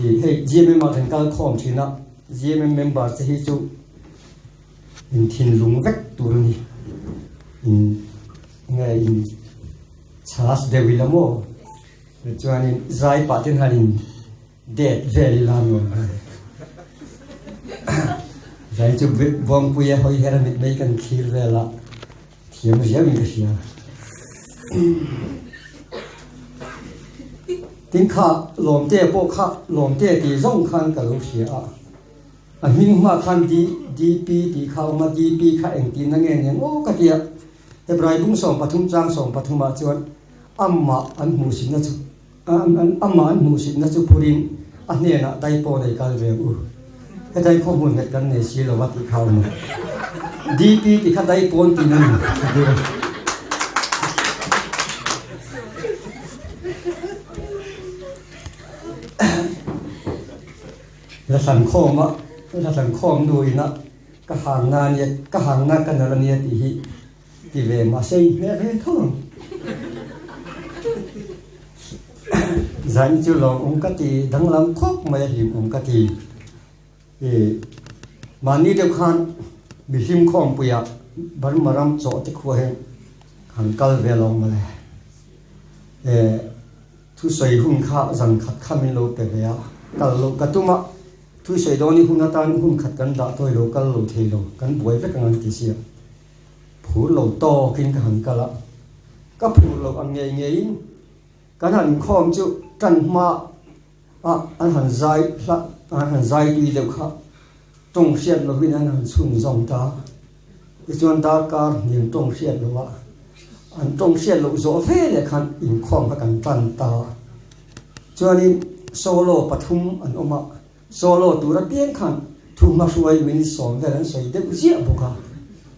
I hei GMM ah kan kal khawm thin a, GMM member te hi chu in thinlung vek tur a ni. In nge in chhas deuh ila maw? Chuanin zai pah ten han in det vel ila nuam ber. Zai chu Buangpuia hawi her a mit mai kan thlir vel a. Thiam riau in ka hria. Tin kha Lawmte pawh kha Lawmte tih zawng khan ka lo hria a. A hming hma khan D DP tih kha a awm a, DP kha engtin na nge nen aw ka ti a. Hebrai bung 13 chang 13 ah chuan amah an hmuhsitna chu amah an hmuhsitna chu phurin a hnenah dai pawh nei kal ve u. Hetai khaw hmun nghet kan nei si lo a tih kha a awm a. DP tih kha dai pawn tin a ni a ti a. La thlan khawm a, la thlan khawm nu ina ka hang na ania, ka hang na ka nalh ania tih hi ti ve mahse in hmeh ve tho ang. Zain chu lawmawm ka ti, danglam khawp mai a hlimawm ka ti. I mahni deuh khan mihlim khawmpuiah Burma ram chawh te khua hian han kal ve lo mawle. E thusawi hun kha zan khat kha min lo pe ve a, kal loh ka tum a, thusawi dawn i hun atan hun khat kan dah tawi lo kal lo thei lo, kan buai vek ang an ti sia. Phur lo tawkin ka han kal a, ka phur loh ang ngei ngeiin kan han inkhawm chu tan hma a an han zai hlah an han zai tui deuh kha tawng hriat lovin an han chhun zawm ta. Tichuan darkar hniam tawng hriat loh a, an tawng hriat loh zawh veleh khan inkhawm kha kan tan ta. Chuanin solo pathum an awm a. Solo tur apiang khan thu hmahruai min sawm vel an sawi deuh ziah bawk a,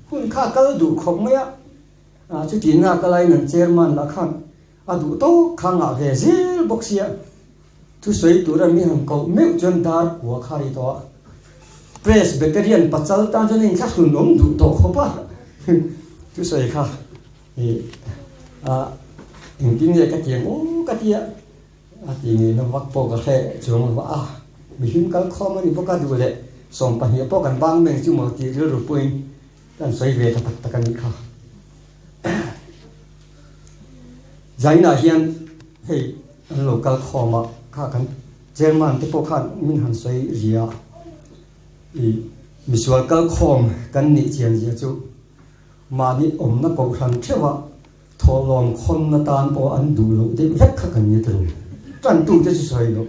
hun kha kal duh khawp mai a, chuti na ka laiin an chairman lah khan a duh tawk kha ngah ve zel bawk sia, thusawi tura mi han koh meuh chuan dar kua kha ri tawh a, Presbyterian pachal tan chuan a inthlahrun awm duh tawh khawp a, thusawi kha engtin nge ka ti ang aw ka ti a. A ti ngeina vak pawh ka hre chuang lo a, mihlim kal khawm a ni bawk a duh leh 12 pawh kan bang meng chu maw tih rilru puiin kan sawi ve ta tak tak a nih kha. Zainah hian hei an lo kal khawm a, kha kan chairman te pawh khan min han sawi ria i misual kal khawm kan nih chian zia chu mahni awmna kohhran theuh a Thawhlawm khawnna tan pawh an duh loh deuh vek kha kan ni turu. Tantute chu sawi loh.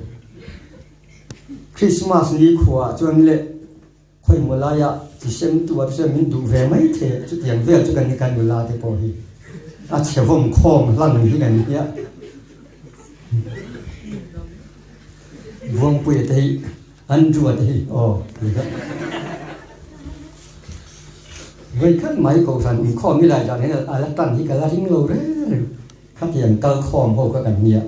Christmas ni khuaah chuan leh khawimaw laiah chi sem tu ah te chuan min duh ve mai thei a, chutiang vel chu kan ni kan nula te pawh hi a chhe vawm khawm hlan hi kan ni a. Buangpuia te hi Andrew-a te hi aw ti kha. Vawi khat mai Kohhran inkhawm i lai dan hian a la tan hi ka la ring lo reng reng. Khatiang kal khawm ho kha kan nia,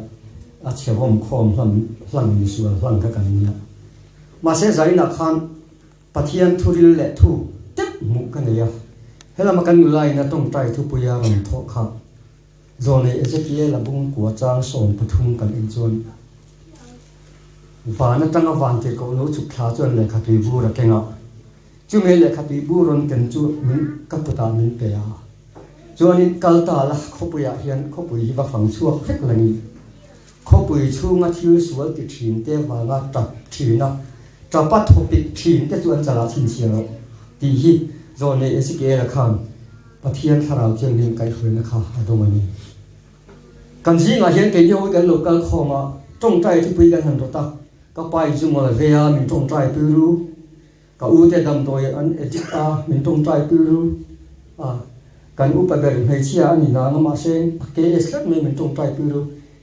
a chhevawm khawm hlam hlang misual hlang kha kan nia. Mahse zainah khan Pathian thuril leh thu tep hmuh ka nei a, helama kan nula in a tawngtai thupuia rawn thawh kha Zawnei Ezekiel-a bung kua chang 13 kan en chuan van atanga van tirhkoh lo chhuk thla chuan lehkha tui bur a keng a, chumi lehkha tui bur rawn ken chu min ka kutah min pe a, chuanin kal ta la khawpuiah hian khawpui hi va fang chhuak vek la ni. Khawpui chhunga thil sual ti thin te vanga tap thin a, tapa thawpik thin te chu an chalah chhinchhiah loh tih hi Zawnei Ezekiel-a khan Pathian thlarau thianghlim kaihhruaina kha a dawng a ni. Kan zingah hian keini ho hi kan lo kal khawm a, tawngtai thupui kan han rawt a, ka pa in chu ngawl ve a, min tawngtai pui ru, ka u te damdawi an addict a, min tawngtai pui ru a, kan upa ber hmeichhia a ni nang a, mahse a KS tlat mai min tawngtai pui ru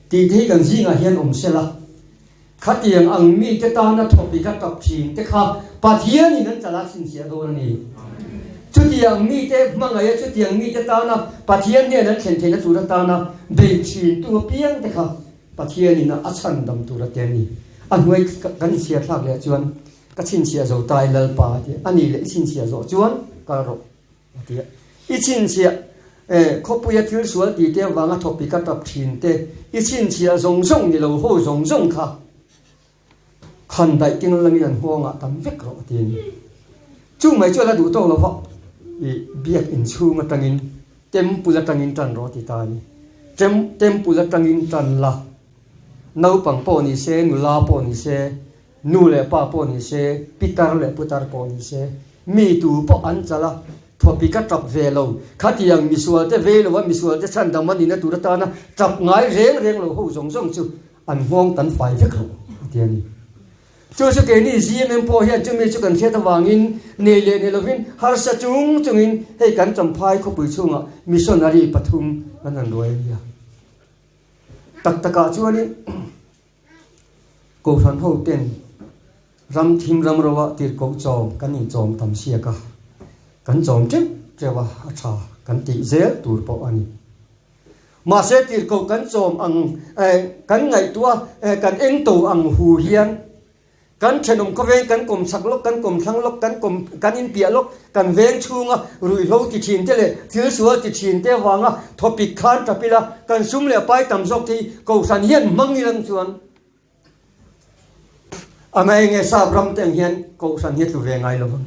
tih te hi kan zingah hian awm sela. Khatiang ang mite tana thawk i ka tap thin te kha Pathianin an chala chhinchhiah dawn a ni. Chutiang mite hmangaih a, chutiang mite tana Pathian hnen an thlen theihna tur atana bei thintu apiang te kha Pathianin a chhandam tur a ti a ni. A hnuai kan inchhiar thlak leh chuan ka chhinchhiah zo ta i Lalpa a ti a, a ni leh i chhinchhiah zawh chuan kal rawh. A ti a, I chhinchhiah e, khawpuia thil sual tih te avanga thawk pi ka tap thin te, i chhinchhiah zawng zawng ni lo ho zawng zawng kha. Khandaih keng langin an nghawngah tam vek rawh a ti a ni. Chung mai chu a la duh tawk lo va, i biak inchhung atangin temple atangin tan rawh a ti ta a ni. Tem temple atangin tan la, naupang pawh ni se, nula pawh ni se, nu leh pa pawh ni se, pitar leh putar pawh ni se, mi tu pawh an chal a, thawpik a tap ve lo. Khatiang misualte vei lo a, misualte chhandam a nihna tur atana tap ngai reng reng lo ho zawng zawng chu An nghawng kan fai vek lo a ti a ni. Chu chu keini ZMM pawh hian chumi chu kan hriat avangin nei leh nei lovin harsa chung chungin hei kan Champhai khawpui chhungah missionary pathum kan han ruai a nia. Tak takah chuanin Kohhran hoten ram thim ram roa tirhkoh chawm kan inchawm tam siak a, kan chawm teuh teuh a, a tha kan tih zel tur pawh a ni. Mahse tirhkoh kan chawm ang kan ngaihtuah a, kan eng to ang hu hian kan thenawm khawveng kan kawm chak lawk, kan kawm thlang lawk, kan kawm kan inpiah lawk, kan veng chhunga ruihhlo ti thin te leh thil sual ti thin te avanga thawpik khan tap ila kan sum leh pai tam zawk te hi Kohhran hian hmang ilang chuan A ngai nge sap ram te ang hian kohhran hi a tlu ve ngai lo vang.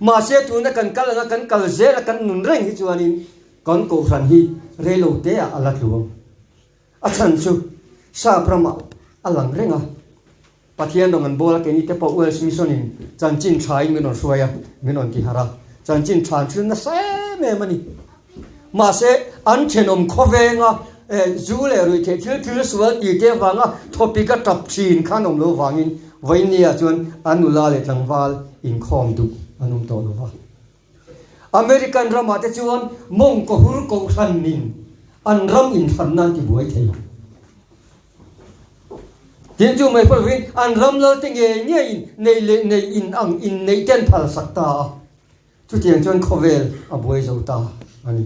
Mahse tuna kan kal anga kan kal zel a kan nun reng hi chuanin kan kohhran hi reilo te ah a la tlu ang. A chhan chu sap ramah a lang reng a, Pathian rawng an bawl a keini te pawh Welsh Mission in chanchin tha in min rawn hruai a, min rawn ti harh a, chanchin tha an thil nasa em em a ni. Mahse, an thenawm khawvenga zu leh ruihtheih thil thil sual ti te avanga thawpik a tap thin khan awm lo vangin Vainia chuan an nula leh tlangval inkhawm duh an awm tawh lo va. American ramah te chuan mawngkaw hur kohhranin an ram inhran nan tibuai thei. Tin chu mai pawh lovin an ram lalte ngei ngeiin nei leh nei in ang inneih te an phalsak ta a. Chutiang chuan khawvel a buai zo ta a ni.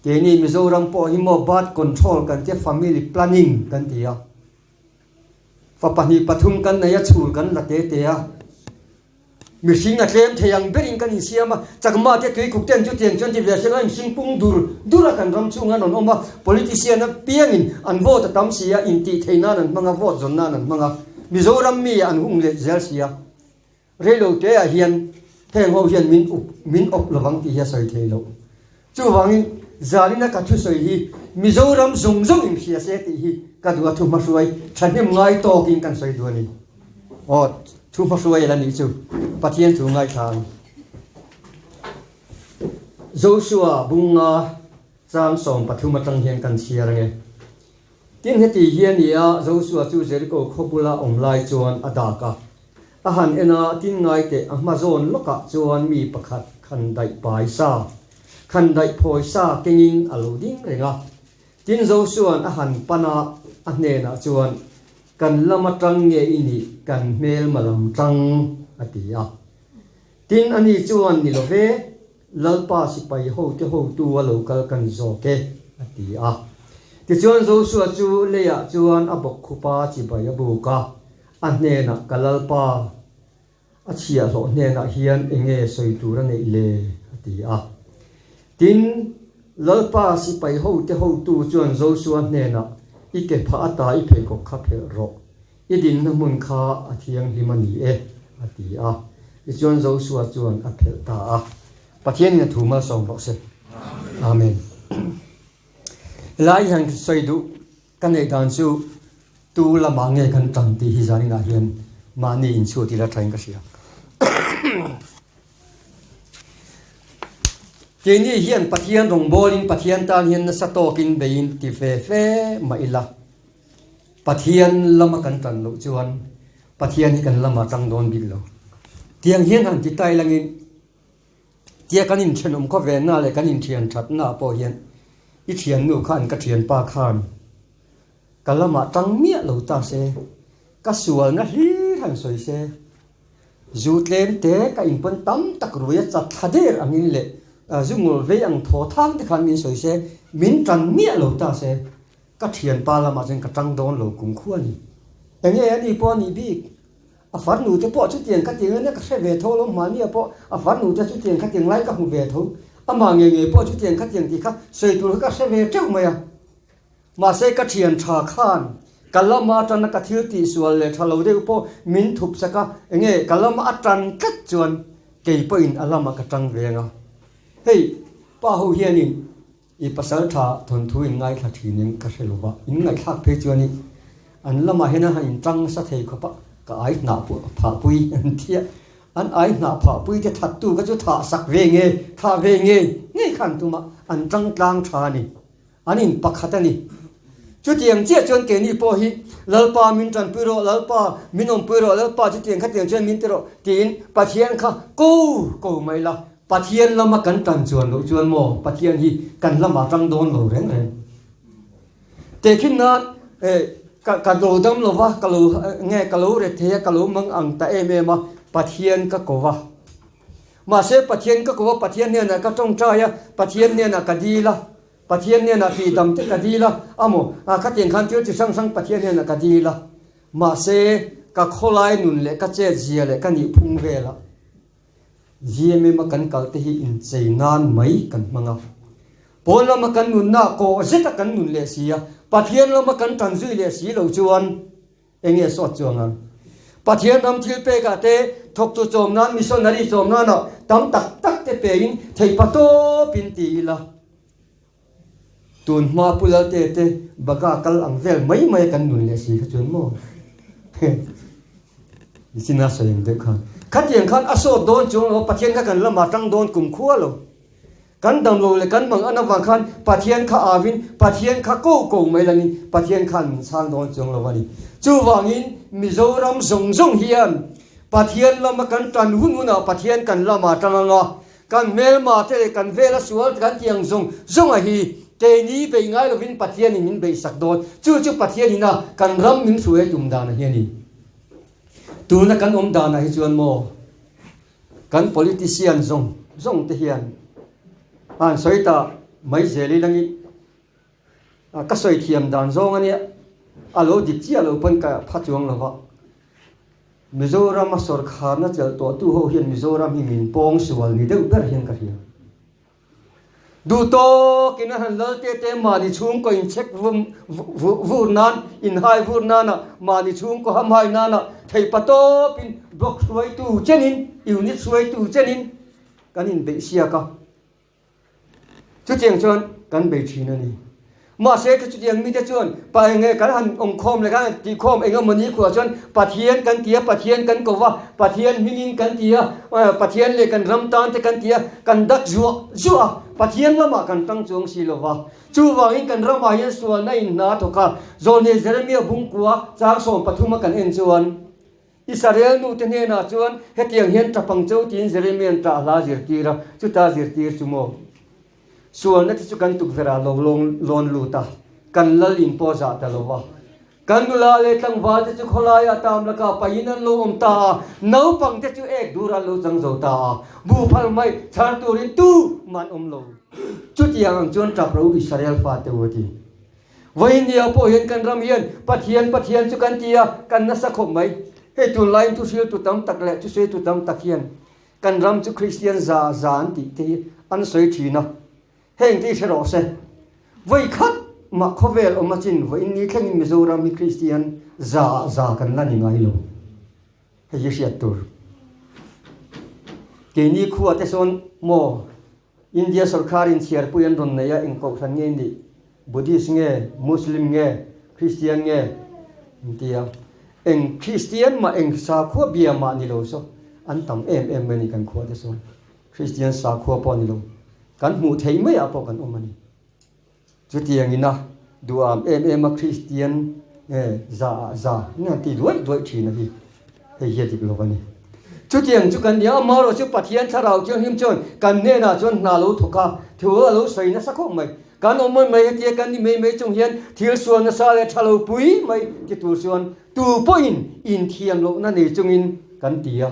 Keini Mizoram pawh hi maw birth control kan tia family planning kan ti a. Fa pahnih pathum kan nei a chhul kan la te te a. Mihring a tlem thei ang berin kan insiam a, Chakma te tuikuk ten chutiang chuan ti ve hreng a inhring pung dur dur a kan ram chhunga an rawn awm a, politician apiangin an vote a tam si a, intih theih nan an hmang a, vote zawn nan an hmang a, Mizoram mi an hung let zel si a. Reilo te ah hian heng ho hian min up min awp lovang tih hi a sawi thei loh. Chuvangin Zalina ka thusawi hi Mizoram zawng zawng in hria se tih hi ka duh a thu hmahruai thahnem ngai tawkin kan sawi duh a ni. Aw thu hmahruai a la nih chu Pathian thu ngaithla ang. Joshua bunga chang 13 atang hian kan chhiar ange. Tin heti hi a ni a, Joshua chu Jeriko khaw bula awm lai chuan a dak a. A han en a, tin ngai teh a hma zawn lawkah chuan mi pakhat khandaih pai sa, khandaih phawi sa kengin a lo ding reng a. Tin Joshua'n a han pan a, a hnenah chuan, Kan lam atang nge i nih, kan hmelma lam tang, a ti a. Tin ani chuan, Ni lo ve, Lalpa sipai hote hotu a lo kal kan zawk e, a ti a. Tichuan Joshua chu leiah chuan a bawk khup a, chibai a buk a, a hnenah, Ka Lalpa, a chhiahhlawh hnenah hian enge sawi tur a neih le? a ti a. Tin, Lalpa sipai hote hotu chuan Joshua hnenah, I ke phah ata i pheikhawk kha phelh rawh. I dinna hmun kha a thianghlim a ni e, a ti a. Tichuan Joshua chuan a phelh ta a. Pathianin a thu malsawm rawh se. Amen. Helai hian sawi duh ka neih dan chu tu lamah nge kan tan tih hi zaninah hian mahni inchhut ila thain ka hria. Keini hian Pathian rawngbawlin Pathian tan hian nasa tawkin beiin ti ve fe mah ila. Pathian lama kan tan loh chuan Pathian hi kan lama tang dawn bik lo. Tiang hian han ti tai langin tia kan inthenawm khaw ve na leh kan inthian that na pawh hian i thiannu khan ka thianpa khan ka lamah tang miah lo ta se, ka sualna hlir han sawi se, zu tlem te ka inpawn tam tak rui a chat thla der angin leh zu ngawl vei ang thaw thang te khan min sawi se, min tan miah lo ta se. Ka thianpa lamah chuan ka tang dawn lo kum khu a ni. Enge a ni pawh a nih bik. A farnu te pawh chutiang khatiang ania ka hre ve tho alawm mahnia pawh a farnu te chutiang khatiang lai ka hmu ve tho. Amah ngei ngei pawh chutiang khatiang tih kha sawi tur kha ka hre ve teuh mai a. Mahse ka thian tha khan. Ka lama atana ka thil tihsual leh tha lo deuh pawh min thup sak a, enge ka lama a tan tlat chuan kei pawhin a lamah ka tang ve ang a. Hei pa ho hianin i pasal tha thawnthu in ngaithla thin in ka hre lo va, in ngaihthlak phei chuan i an lamah hian a han intang nasa thei khawp a, ka ai hnah phah pui an ti a, an ai hnah phah pui te thattu kha chu thah sak ve nge, thah ve nge ngei khan tum a, an tang tlang tha a ni. An in pakhat a ni. Chutiang chiah chuan keini pawh hi Lalpa min tanpui rawh, Lalpa min awmpui rawh, Lalpa chutiang khatiang chuan min ti rawh tiin Pathian kha ko ko mai la. Pathian lama kan tan chuan loh chuan maw Pathian hi kan lamah tang dawn lo reng reng. Tehkhin nan ka ka lo dam lo va, ka lo nge ka lo re thei a, ka lo mang ang ta em em a, Pathian ka ko va. Mahse Pathian ka ko a, Pathian hnenah ka tawngtai a, Pathian hnenah ka dil a. Pathian hnenah tihdam te ka dil a, amaw, ah khatiang khan thil chi hrang hrang Pathian hnenah ka dil a, mahse ka khawlai nun leh ka chet zia leh ka nih phung velah GMM a kan kal te hi inchei nan mai kan hmang a. Pawn lama kan nunna kawh zeta kan nun leh si a, Pathian lama kan tan zui leh si lo chuan Enge sawt chuang ang? Pathian ram thil pekah te thawktu chawm nan, missionary chawm nanah tam tak tak te pein theihpa tawpin ti ila. Tun hma Pu Lalte te baga kal ang vel mai mai kan nun leh si kha chuan maw? Nichina sawi ang deuh khan. Khatiang khan a sawt dawn chuang lo, Pathian kha kan lamah tang dawn kum khua lo. Kan dam lo leh kan mang an avang khan Pathian kha avin Pathian kha ko ko mai langin Pathian khan min chhang dawn chuang lo a ni. Chuvangin Mizoram zawng zawng hian Pathian lama kan tan hun hunah Pathian kan lamah tang anga kan hmelma te leh kan vela sual kan tih ang zawng zawnga hi keini bei ngai lovin Pathianin min beisak dawn. Chu chu Pathianin a kan ram min hruai tum danah hi a ni. Tuna kan awm danah hi chuan maw Kan politician zawng zawng te hian an sawi ta mai zel i langin ka sawi thiam dan zawng a nia, a lo dik chiah lo pawn ka pha chuang lo va. Mizoram a sawrkharna chelh tawh tu ho hian Mizoram hi min pawng sual ni deuh ber hian ka hria. Duh tawkin a han lal te te mahni chhungkaw inchhek vur nan, inhai vur nana, mahni chhungkaw hamhai nana theihpa tawpin block hruaitu chenin, unit hruaitu chenin kan inbeih siak a. Chutiang chuan kan bei thin a ni. Mahse ka chutiang mite chuan pa enge kan han awmkhawm leh kan han tihkhawm eng emaw ni khuah chuan Pathian kan ti a, Pathian kan ko va, Pathian hmingin kan ti a, Pathian leh kan ram tan te kan ti a, kan dak zuah zuah a, Pathian lamah kan tang chuang si lo va. Chuvangin kan ramah hian sualna in hna a thawk a, Zawlnei Jeremia bungkua chang 13 a kan en chuan Israel nute hnenah chuan hetiang hian tapang cho tiin Jeremia'n tah hla zirtir a, chuta zirtir chu maw? Sualna te chu kan tukverh ah lo lawn lut a, kan lal in pawh zah ta lo va. Kan nula leh tlangval te chu khawlai ah tam laka pahin an lo awm ta a, naupang te chu ek dur an lo chang zo ta a, buhphal mai chhar turin tu man awm lo. Chutiang ang chuan tap ro Israel fate u a ti. Vawinia pawh hian kan ram hian Pathian Pathian chu kan ti a, kan nasa khawp mai. Hei tunlaiin thuhriltu tam tak leh thusawitu tam tak hian Kan ram chu Kristian za za an tih te hi an sawi thin a, heng te hi hre rawh se. Vawi khat mah khawvel awm achin vawiin ni thlengin Mizoram hi Kristian za ah za kan la ni ngai lo. Hei hi hriat tur. Keini khua te sawn maw India sorkharin chhiarpui an rawn nei a, eng kohhran nge nih? Buddhist nge, Muslim nge, Christian nge? An ti a. Eng Christian mah, eng sakhua bia mah ni lo saw an tam em em mai a ni kan khua te sawn. Christian sakhua pawh ni lo, kan hmuh theih maiah pawh kan awm a ni. Chutiangin a duham em em a Kristian nge za ah za in han ti duaih duaih thin a hi, hei hi a dik lo a ni. Chutiang chu kan nia, amaherawh chu Pathian Thlarau Thianghlim chuan kan hnenah chuan hna lo thawk a, thu a lo sawi nasa khawp mai. Kan awm mai mai hetia kan ni mai mai chung hian thil sual nasa leh tha lo pui mai ti tur chuan tu pawhin inthiam lohna nei chungin kan ti a.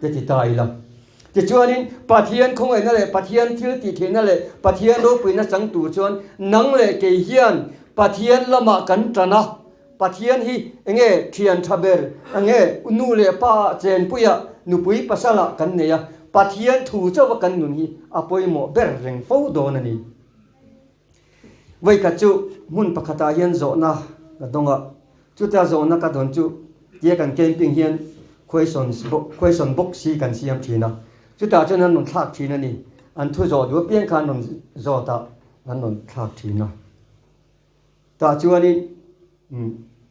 Te ti ta ila. Tichuanin, Pathian khawngaihna leh Pathian thil tihtheihna leh Pathian ropuina chang tur chuan nang leh kei hian Pathian lamah kan tan a. Pathian hi enge thian tha ber, enge nu leh pa ah chenpuiah, nupui pasalah kan nei a. Pathian thu chauha kan nun hi a pawimawh ber reng fo dawn a ni. Vawikhat chu hmun pakhatah hian zawhna ka dawng a. Chutia zawhna ka dawn chu tia kan camping hian questions question box hi kan siam thin a, chutah chuan an rawn thlak thin a ni. An thu zawh duh apiang kha an rawn zawt a, an rawn thlak thin a. Tah chuanin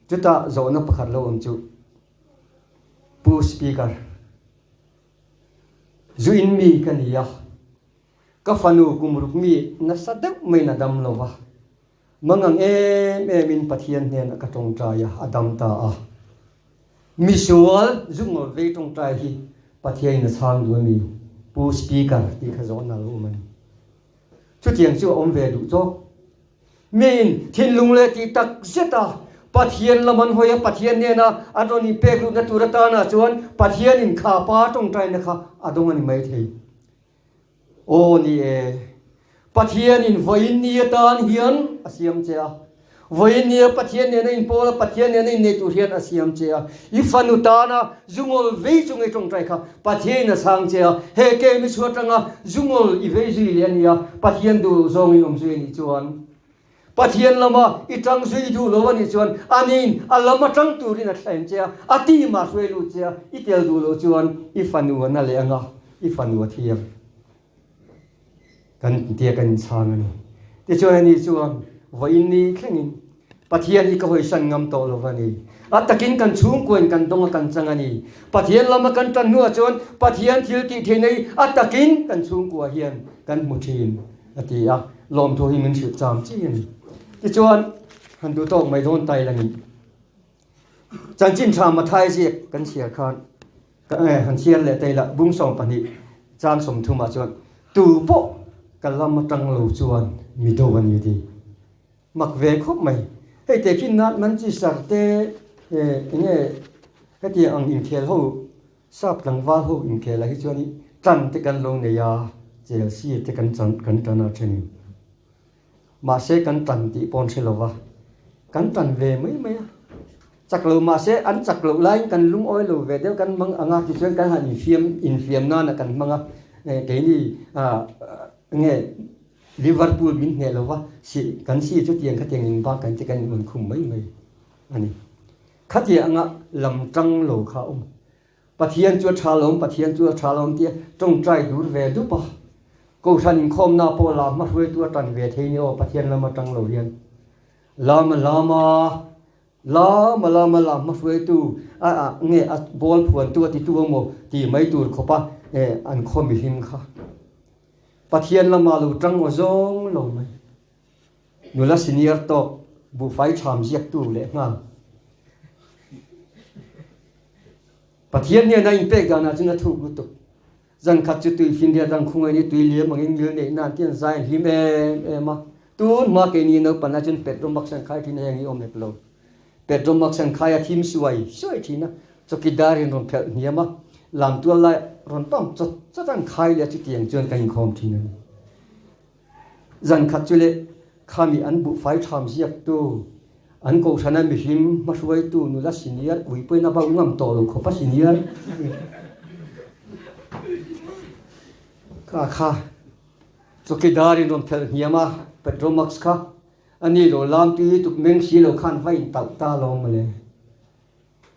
chutah zawhna pakhat lo awm chu Pu Speaker, zu in mi ka ni a, ka fanu kum ruk mi nasa deuh maiin a dam lo va, Mangang em em in Pathian hnenah ka tawngtai a, a dam ta a. Misual zungawl vei tawngtai hi Pathian in a chhang duh a mi? Pu Speaker tih kha zawhna lo awm a ni. Chutiang chu a awm ve duh tawk. Miin thinlung leh tih tak zet a Pathian lam an hawi a, Pathian hnena an rawn inpek luhna tur atana chuan Pathian in kha pa tawngtaina kha a dawng a ni maithei. Aw ni e, Pathianin vawiin ni atan hian a siam che a. Vawiin nia Pathian nena inpawl a, Pathian nena innei tur hian a siam che a. I fanu tana zungawl vei chung i tawngtai kha Pathianin a chhang che a. He ke mi chhuat atanga zungawl i vei zui leh a nia, Pathian duh loh zawngin awm zui a nih chuan. Pathian lama i tang zui duh lo a nih chuan aniin a lam atang turin a thleng che a, a team ah hruai lut che a, i tel duh loh chuan i fanu a na leh anga i fanu a thiam kan tia kan inchhang a ni. Tichuan ani chuan vawiin ni thlengin Pathian hi ka hawisan ngam tawh lo a ni. A takin kan chhungkuain kan dawng a kan chang a ni. Pathian lama kan tan hnuah chuan Pathian thil tih theihna hi a takin kan chhungkua hian kan hmu thin. A ti a, lawmthu hi min hrilh cham chi a ni. Tichuan, han duh tawk mai dawn tai langin chanchin tha Mathai ziak kan chhiar khan han chhiar leh tai lah bung 20 chang 30 ah chuan tu pawh ka lam atang lo chuan mi do a ni a ti. Mak ve khawp mai. Hei te khi nan Manchester te enge hetiang ang inkhel ho Sap tlangval ho inkhel ah hi chuan i tan te kan lo nei a, Chelsea te kan chan kan tan a thenin. Mahse kan tan tih pawh an hre lo va, kan tan ve mai mai a. Chak lo mahse an chak loh laiin kan lungawi lo ve deuh kan hmang ang a, tichuan kan han infiam infiam nana kan hmang a, keini ah nge Liverpool min hneh lo va, si kan si chutiang khatiang in bak kan ti kan in awn khum mai mai a ni. Khatiang anga lam tang lo kha a awm. Pathian chu a tha lo, Pathian chu a tha lo tia tawngtai dur ve dup a. Kohhran inkhawmna pawh lam hmahruaitu a tan ve thei ni aw Pathian lam atang lo hian. Lama lama, lama lama lam hmahruaitu a a nge a ball phuantu a titu emaw ti mai tur khawpa an khaw mihlim kha. Pathian lama lo tang aw zawng lo mai. Nula senior tawk buhfai tham ziaktu leh nghal. Pathian hian a inpek danah chuan a thuk lutuk. Zan khat chu tui finriat ang khungaih ni tui liam angin ngil neih nan te an zai an hlim em em a. Tun hma keini naupang ah chuan petrol box an khai thin a heng hi awm hek lo. Petrol box an khai a thim suai suai thin a, chawkidar in rawn phelh hniam a, lamtual lai rawn pam chawt chawt an khai leh a chutiang chuan kan inkhawm thin a ni. Zan khat chu leh khami an buhfai tham ziaktu, an kohhrana mihlim hmahruaitu nula senior uipawhin a bauh ngam tawh lo khawp a senior kha kha chawkidar in rawn phelh hniam a Petromax kha a ni lo lam tui tuk meng si lo khan va in tauh ta lo mawle.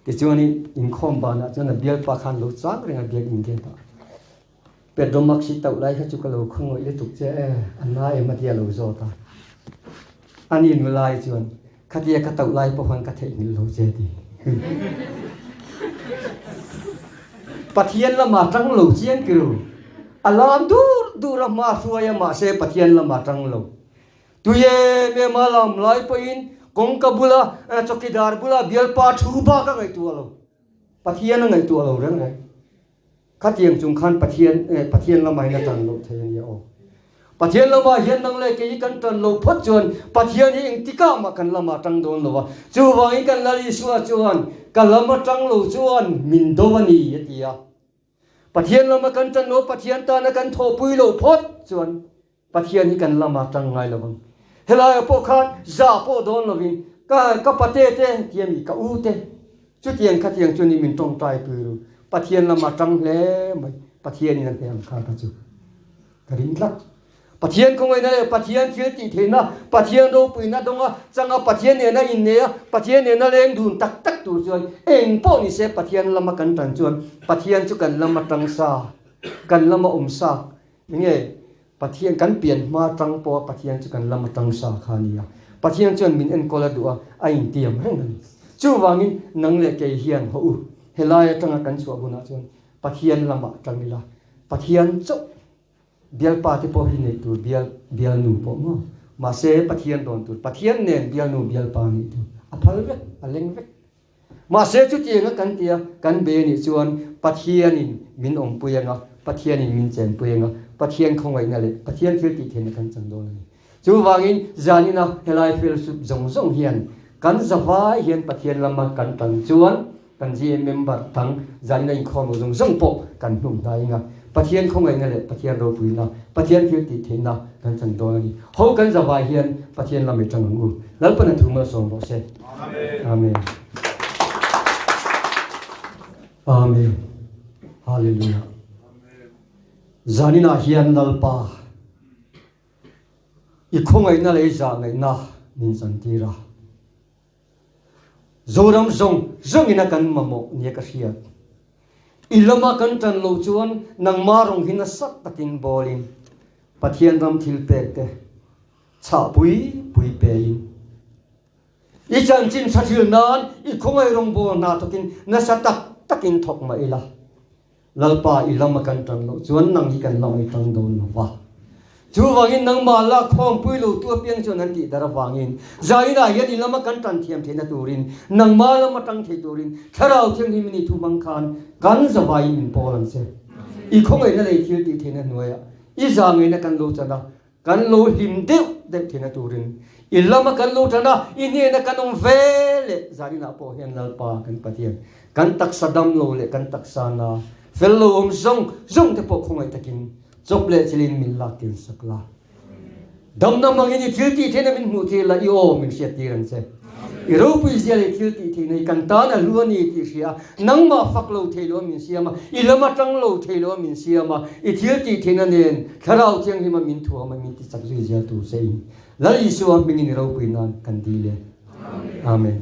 Tichuanin inkhawm banah chuan a bialpa khan lo chang reng a biak in gate ah. Pedro Max hi tauh lai kha chu ka lo khawngawih lutuk che e, a na em a tia lo zawt a. Ani nulai chuan khatia ka tauh lai pawh khan ka theihnghilh lo che ti. Pathian lama tang lo chiang kiru. A lam dur dur a hma hruai a mahse Pathian lama tang lo. Tui em em a lam lai pawhin kawngka bula chawkidar bula bialpa thu bak a ngaihtuah lo. Pathian a ngaihtuah lo reng reng. Khatiang chung khan Pathian Pathian lamah hian a tan loh thei a nia aw. Pathian lamah hian nang leh kei hi kan tan loh phawt chuan Pathian hi engtikah mah kan lamah tang dawn lo a. Chuvangin kan Lal Isua chuan ka lam atang lo chuan min do a ni a ti a. Pathian lama kan tan lo Pathian tana kan thawhpui loh phawt chuan Pathian hi kan lamah tang ngai lo ang. Helaiah pawh khan zah pawh dawn lovin ka ka pate te tia mi ka u te chutiang khatiang chu ni min tawngtai pui ru. Pathian lamah tang hle mai. Pathianin a hne ang kha ka chu ka ring tlat. Pathian khawngaihna leh Pathian thil tih theihna, Pathian ropuina dawnga changa Pathian nena innei a, Pathian nena leng dun tak tak tur chuan eng pawh ni se Pathian lama kan tan chuan Pathian chu kan lama tang sa, kan lama awm sa nge Pathian kan pian hma tang pawha Pathian chu kan lama tang sa kha a ni a. Pathian chuan min enkawl a duh a, a intiam reng a ni. Chuvangin nang leh kei hian haw u, helai atanga kan chhuah hunah chuan Pathian lamah tang ila, Pathian chauh Bialpa te pawh hi neih tur bial bialnu pawh maw? Mahse Pathian rawn tur Pathian nen bialnu bialpa nih tur a phal vek, a leng vek. Mahse chutianga kan tia kan be nih chuan Pathianin min awmpui anga, Pathianin min chenpui anga, Pathian khawngaihna leh Pathian thil tih theihna kan chan dawn a ni. Chuvangin zanina helai fellowship zawng zawng hian kan zavai hian Pathian lama kan tan chuan Kan GM member dang zanina inkhawm lo zawng zawng pawh kan hnuk hnai anga Pathian khawngaihna leh Pathian ropuina, Pathian thil tih theihna kan chan dawn a ni. Ho kan zavai hian Pathian lam i tang ang u. Lalpan a thu malsawm rawh se. Amen. Amen. Hallelujah. Zaninah hian Lalpa i khawngaihna leh i zahngaihna min chantir a. Zoram zawng zawngin a kan mamawh nia ka hriat. I lama kan tan loh chuan nangmah rawng hi nasa takin bawlin Pathian ram thil pek te chhah pui pui pein i chanchin tha thil nan i khawngaih rawngbawl hna thawkin nasa tak takin thawk mah ila. Lalpa i lama kan tan loh chuan nang hi kan lam i tang dawn lo va. Chuvangin nangmah la khawmpui lo tu apiang chuan an tih dar avangin zainah hian i lama kan tan thiam theihna turin nangmah lama tang thei turin Thlarau Thianghlim i ni thu hmang khan kan zavaiin min pawl ang che. I khawngaihna lei thil tih theihna hnuaiah i zangaihna kan lo chan a, Kan lo hlim deuh deuh theihna turin i lama kan lo tan a, i hnena kan awm ve leh zaninah pawh hian Lalpa kan Pathian, kan taksa dam lo leh kan taksa na fel lo awm zawng zawng te pawh khawngaih takin chawp leh chilin min lak tir sak la. Damna hmangin i thil tih theihna min hmuh tir la, i aw min hriat tir ang che. I ropui zia leh thil tih theihna hi kan tan a hlu a ni tih hria a, nangmah fak lo thei lo a min siam a, i lam atang lo thei lo a min siam a, i thil tih theihna nen Thlarau Thianghlima min thuam a min ti chak zui zel tur che in Lal Isua hmingin i ropui nan kan dil e. Amen.